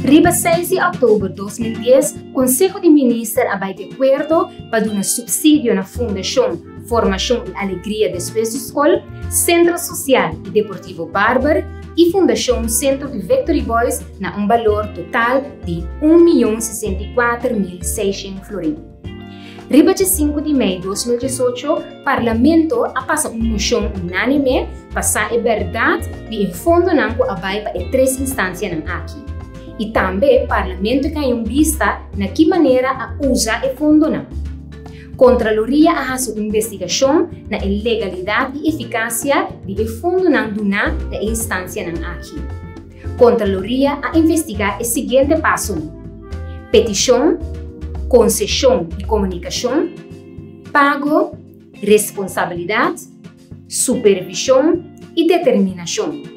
Riba 6 di òktober 2010, Konseho di Minister a bai di akuerdo pa duna supsidio na Fundashon Formashon i Alegria Despues di Skol, Sentro Sosial i Deportivo Barber i Fundashon Sentro di Victory Boys na un balor total di 1.064.600 florin. Riba dje 5 di mei 2018, Parlamento a pasa un moshon unánime pa sa e bèrdat di e fondonan ku a bai pa e tres instansianan aki. I tambe Parlamento ke haña un bista na ki manera a usa e fondonan. Kontraloria a hasi un investigashon na e legalidat i efikasia di e fondonan duná na e instansianan aki. Kontraloria a investigá e siguiente pasonan, petishon, konseshon i komunikashon, pago, responsabilidat, supervishon i determinashon.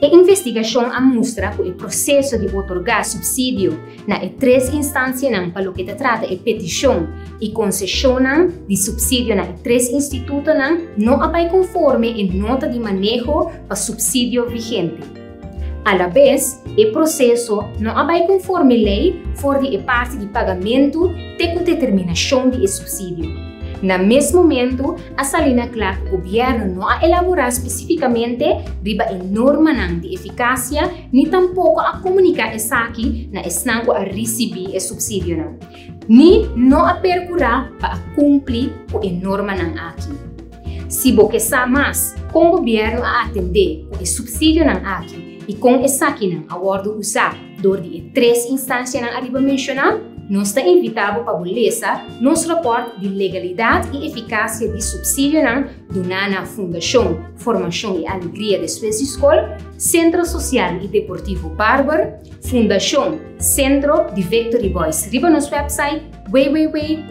E investigashon a mustra ku e proseso di otorgá supsidio na e tres instansianan pa loke ta trata e petishon i konseshonnan di supsidio na e tres institutonan no a bai konforme e nota di maneho pa supsidio vigente. Alabes, e proseso no a bai konforme lei for di e parti di pagamentu te ku determinashon di e supsidio. Na mes momentu, a sali na kla ku gobièrnu no a elaborá spesífikamente riba e normanan di efikasia ni tampoko a komuniká esaki na esnan ku a risibí e supsidionan, ni no a perkurá pa a kumpli ku e normanan aki. Si bo ke sa mas kon gobièrnu a atendé ku e supsidionan aki i kon esakinan a wòrdu usá dor di e tres instansianan ariba menshoná, nos ta invitá bo pa bo lesa nos rapòrt di legalidat i efikasia di supsidionan duná na Fundashon Formashon i Alegria Despues di Skol, Sentro Sosial i Deportivo Barber, Fundashon Sentro di Victory Boys riba nos wèpsait www.arc.cb.